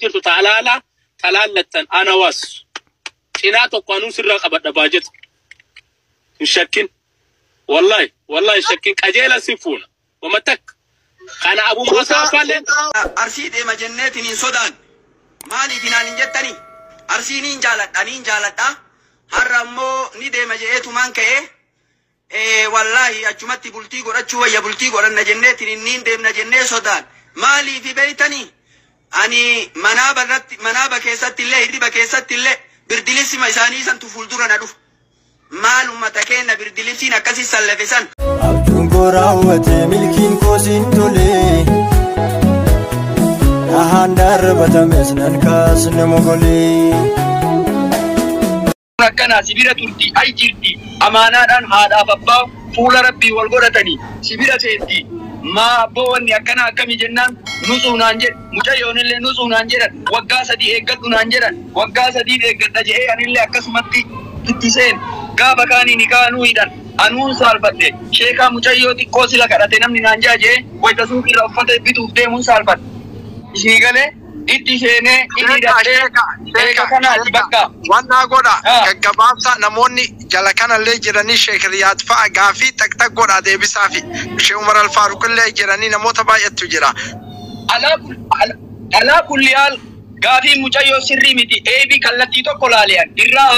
jirtu ta halaalaa talaallattan ana was. Cinaa tokko anuu sirraa qabadha baajeta. Hin shakkin. Wallahi wallahi hin shakkin qajeela si fuuna. Wama takka. Kana abuma asaafaallee. Arsii deema jenneetiin hin sodaan. Maaliif naan hin jettanii? Arsii niin jaaladha niin jaaladha. Har'a ammoo ni deema je'eetumaan ka'ee wallaahi achumatti bultii godhachuu wayya bultii godhanna jenneetiin niin deemna jennee sodaan. Maaliif beeytanii? Ani manaaba irratti manaaba keessatti illee hirriba keessatti illee birdilisima isaanii santu fuuldura na dhufa. Maal ummata keenya birdilisiin akkasii sallafe san. Abjuun koo raawwate milkiin koo siin tole. Dhahaan darbatames nan kaasne mogolee. Akkana sibira turti ay jirti amaanaadhaan haadhaaf abbaa fuula rabbii wal godhatanii sibira seenti. Maa abboo wanni akkana akkamii jennaan nutsuu naan jedhe mucayyoonillee nutsuu naan jedhan waggaa 3 eeggadhu naan jedhan waggaa 3 eeggadha je'ee anillee akkasumatti itti seen gaafa kaanii ni kaanuu hidhan anuun saalfadhe sheekaa mucayyoo xiqqoo sila kadhate namni naan jaa je'ee wayita suuqirra uffata bituuf deemuun saalfadhe. Isinii galee itti seenee inni hidhadhee eega kanaati bakka. Wannaa godha gaggabaabsa namoonni jala kanallee jiranii Sheek Riyaad fa'a gaafii tak tak godha deebisaa fi Sheek Umar Alfaaruq illee jiranii namoota baay'eetu jira. Alaa kulli haal gaafii mucayyoo sirrii miti eebii kallattii tokko laaliyan irraa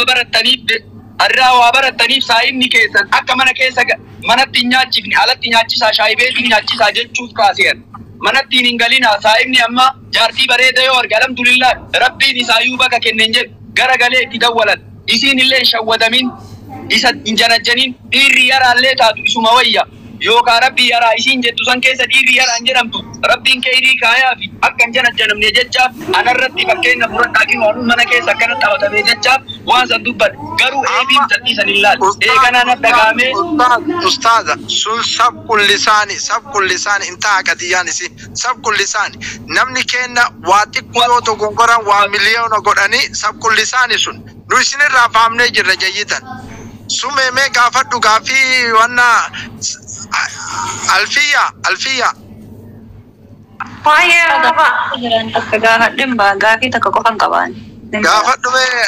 waa barattaniif saayimni keessan akka mana keessa manatti hin nyaachifne alatti nyaachisaa shaayibeetiin nyaachisaa jechuuf kaasiyan. Manattiin hin galina saayimni amma jaartii bareeda yoo arge alhamdulillah rabbiin isaayyuu bakka kennen jedhu gara galee itti dawwalan isiin illee hin shawwadamin isa hin janajjanin dhiirri yaraallee taatu isuma wayya yookaan rabbii yaraa isiin jettu san keessa dhiirri yaraan jedhamtu rabbiin keerii kaayaa fi akka hin janajjanamne jechaaf anarratti fakkeenya fudhadhaa kinu anuu mana keessa akkana taphatamee jechaaf waan san dubbadhe garuu eebiin sadii san hin laalu eeganaa na dhagaamee. Ustaaza sun sabqul lisaani intaha qadiyyaan isi sabqul lisaani namni kenna waa xiqqoo yoo dogongoran waa miliyoona godhanii sabqul lisaani sun nu isinirraa faamnee jirra jayyitan. Sumeemee gaafadhu gaafii wanna alfiya alfiya. Baay'ee takka gaafadhin baa gaafii takka qofan qabaan. Gaafadhu mee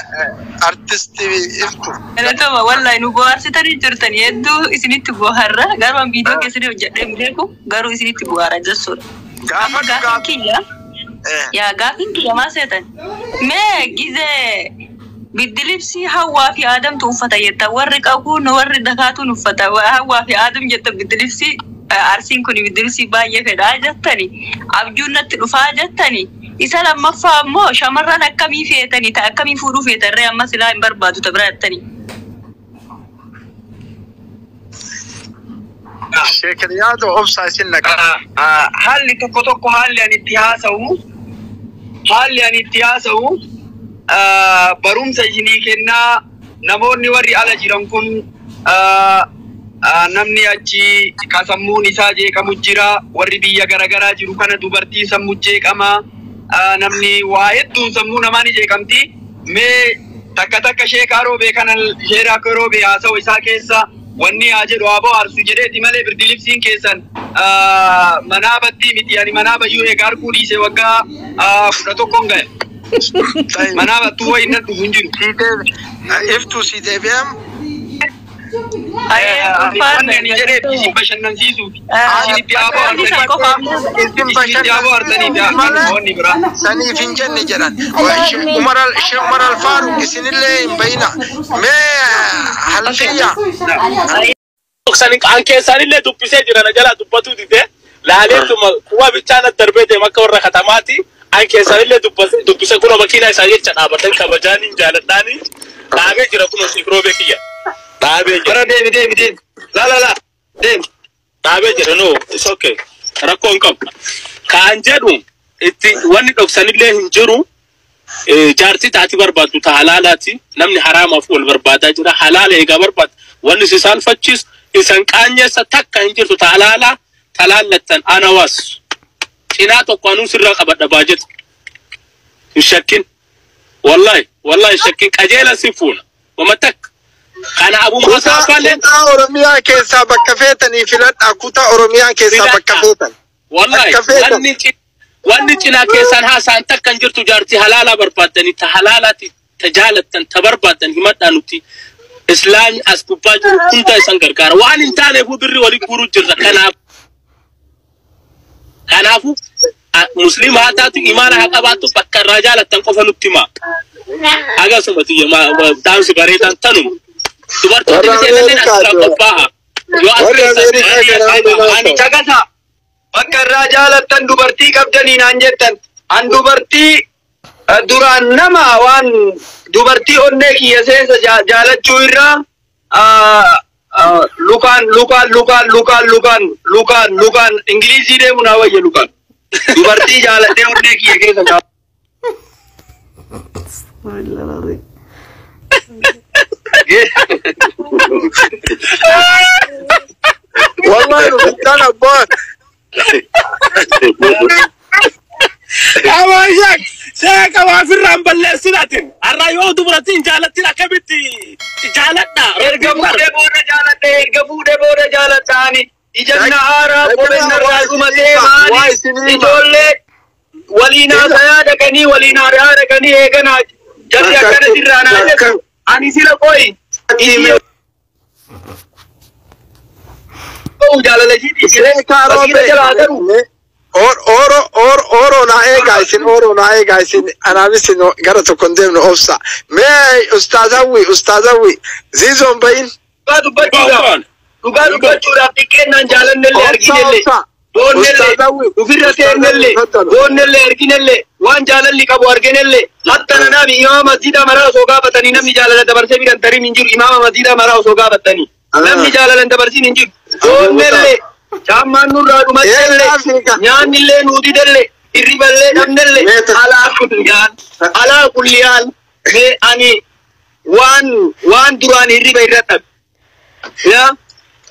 artistii iftu. Galatoma wallahi nu bohaarsitanii jirtanii hedduu isinitti bohaarra garuu an viidiyoo keessatti hojjedhee hin beeku garuu isinitti bohaara jechuudha. Gaafadhu Gaafin kiyya yaa gaafin kiyya maal seetan mee gizee biddilibsii hawwaa fi aadamtu uffata jetta warri qabuun warri dakaatuun uffata hawwaa fi aadam jetta biddilibsii arsiin kun biddilibsii baay'ee fedhaa jettani abjuun natti dhufaa jettani isa lammaffaa ammoo shamarran akkamii feetanii ta akkamii fuudhuu feetan ree amma silaa hin barbaadu ta bira jettani. Sheek Riyaadoo obsaa isin naqa. Haalli tokko tokko haalli ani itti haasa'u barumsa isinii kennaa namoonni warri ala jiran kun namni achi ka sammuun isaa jeeqamu jira warri biyya garaagaraa jiru kana dubartii sammuu jeeqama namni waa hedduun sammuu namaa ni jeeqamti mee takka takka sheekaa roobee kana sheekaa roobee haasa'u isaa keessa wanni haa jedhu haa bohaarsu jedheeti malee birdilibsiin keessan manaa battii miti ani manaa bayyuu eega arguu dhiise waggaa 11 ga'e. Manaa battuu wayi nan dhufu hin jiru. Iftuu si deebi'am. Wanni ani jedheef isin bashannansiisuuf isinitti haa bohaarsaniif wanni biraa. Saniif hin jenne jedhan. Sheek Umar Alfaaruq isinillee hin bayina. Mee halfiyya. An keessaanillee dubbisee jira na jalaa dubbatuu didee laaleetuma kuwa bichaan darbee deema akka warra katamaati. An keessaanillee dubbisee kunoo makiinaa isaa jecha dhaabatan kabajaanii jaaladhaanii dhaabee jira kunoo Sheek Roobee kiyya. Dhaabee jira. Bara deemi deemi deemi. La la la deemi. Dhaabee jira no it's okay. Rakkoo hin qabu. Kaan jedhu itti wanni dhoksanillee hin jiru. Jaartii taati barbaaddu ta halaalaati. Namni haraamaaf wal barbaadaa jira. Halaala eegaa barbaadu. Wanni si saalfachiisu isan qaanyeessa takka hin jirtu ta halaalaa talaallattan ana was. Cinaa tokko anuu sirraa qabadha baajeta. Hin shakkin. Wallahi wallahi hin shakkin qajeela si fuuna. Wama takka. Kana abuma asaafaallee. Kutaa Oromiyaa keessaa bakka feetanii filadhaa. Kutaa Oromiyaa keessaa bakka feetan. Wallahi Wanni cinaa keessaan haasaan takka hin jirtu jaartii halaalaa barbaaddanii ta halaalaati ta jaalattan ta barbaaddan himadhaa nuti. Islaamni as gubbaa jiru hunda isan gargaara. Waan hin taaneefuu birri walii guuruu jirra. Kanaafuu musliima haa taatu imaana haa qabaattu bakka irraa jaalattan qofa nutti himaa. Akkasuma dhaamsi bareedaan tanuma. Dubartoonni Warra seenalleen Ameerikaa asirraa jira. qophaa'a. Yoo as Warra keessan Ameerikaa kana hundumaa Ani caqasa. Bakka irraa jaalattan dubartii qabdanii naan jettan. An dubartii duraan nama waan dubartii onnee kiyya seensa jaalachuu irraa lukaan lukaan lukaan lukaan lukaan lukaan lukaan Ingilizii deemu naa wayya lukaan. Dubartii jaaladhee onnee kiyya keessa jaalladhu. Wallahi rukuttaan abbaan. Abaayyak seeqa waa ofirraan balleessinatin. Har'a yoo dubartiin jaalattin akkamitti jaaladha. Erga fuudhee booda jaaladhe erga fuudhee booda jaaladha ani ijanna haaraa qobenna irraa dhumatee maali ijoollee waliin haasayaa dhaqanii waliin haasaa dhaqanii eeganaa jarri akkana sirraa naa jedhu ani sila qoyi isii jaalala ishiitii Seekaa basiira jalaa garuu roobee. Oro oro oro na eegaa isin oro na eegaa isin anaaf isin gara tokko hin deemnu obsa. Mee ustaazawwi ustaazawwi ziizoon bayin. dhugaa dubbachuudhaaf dhugaa dubbachuudhaaf xiqqeennaan jaalannellee Obsa arginellee obsa. boonnellee ufirra seennellee boonnellee arginellee waan jaalalli qabu arginellee hatta nanaami imaama masjiida maraa osoo gaafatanii namni jaalala dabarsee biran tarin hin jiru imaama masjiida maraa osoo gaafatanii namni jaalala hin dabarsin hin jiru boonnellee caammaan nurraa dhumattellee nyaannillee nuu didellee hirriballee dhabnellee alaa kulli haal alaa kulli haal mee ani waan waan duraan hirriba irra dhabe yaa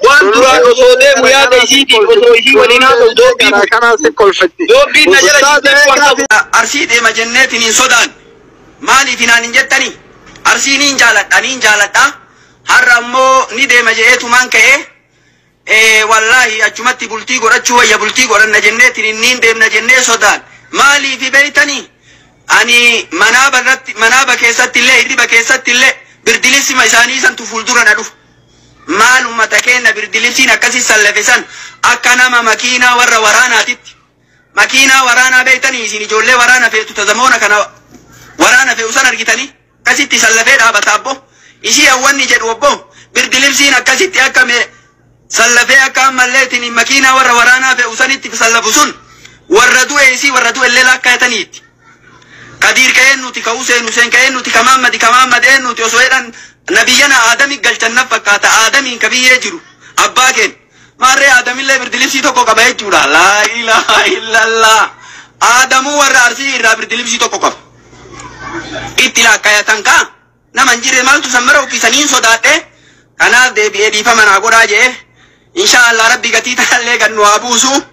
waan duraan osoo deemu yaada isiitiin osoo isii waliin haasa'u doobbii Karaa kanaan si kolfatti. doobbiin na jala Ustaaza jirtee waan eegaa qabu. Arsii deema jenneetiin hin sodaan. Maaliif hinaan hin jettanii? Arsii niin jaaladha niin jaaladha. Har'a ammoo ni deema je'eetumaan ka'ee wallaahi achumatti bultii godhachuu wayya bultii godhanna jenneetiin niin deemna jennee sodaan. Maaliif beeytanii? Ani manaaba irratti manaaba keessatti illee hirriba keessatti illee birdilisima isaanii santu fuuldura na dhufa. Maal ummata keenya birdilisiin akkasii sallafe san akka nama makiinaa warra waraanaatitti. Makiinaa waraanaa beeytanii isin ijoollee waraana feetu tazamoona kana waraana fe'u san argitanii akkasitti sallafee dhaabata abbo. Ishii hawwanni jedhu obbo birdilibsiin akkasitti akka mee sallafee akka ammalleetiin makiinaa warra waraanaa fe'u sanitti sallafu sun warra du'e isii warra du'e illee lakkaa'ataniitti. Kadiir ka'een nuti ka Huseen Huseen ka'een nuti ka Maammadi ka Maammad een nuti osoo jedhan nabiyyana Aadami galchan na fakkaata Aadamiin ka biyyee jiru abbaa keen maarree Aadamillee birdilibsii tokko qaba jechuudha laa ilaaha illallah Aadamuu warra Arsii irraa birdilibsii tokko qaba itti lakkaayatan kaa nama hin jirre maaltu sammara uffisaniin sodaadhe kanaaf deebi'ee dhiifama naa godhaa jee insha Allah rabbi gatii tanallee gannu haa buusu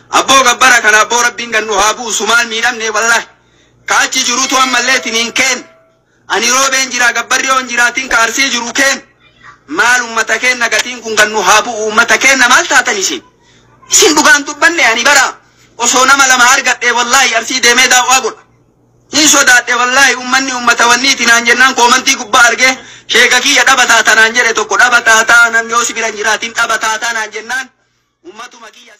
abboo gabbara kana abboo rabbiin gannu haa buusu maal miidhamne wallaahi kaachi jirutu ammallee tiniin keen ani roobeen jira gabbarri yoon jiraatiin ka arsii jiru keen maal ummata keenna gatiin kun gannu haa bu'u ummata keenna maal taatan isin isin dhugaan dubbanne ani bara osoo nama lama argadhe wallaahi arsii deemee daawwaa godha hin sodaadhe wallaahi ummanni ummata wanniiti naan jennaan koomantii gubbaa arge sheeka kiyya dhaba taataa naan jedhe tokko dhaba taataa namni yoo si bira hin jiraatin dhaba taataa naan jennaan ummatuma kiyya.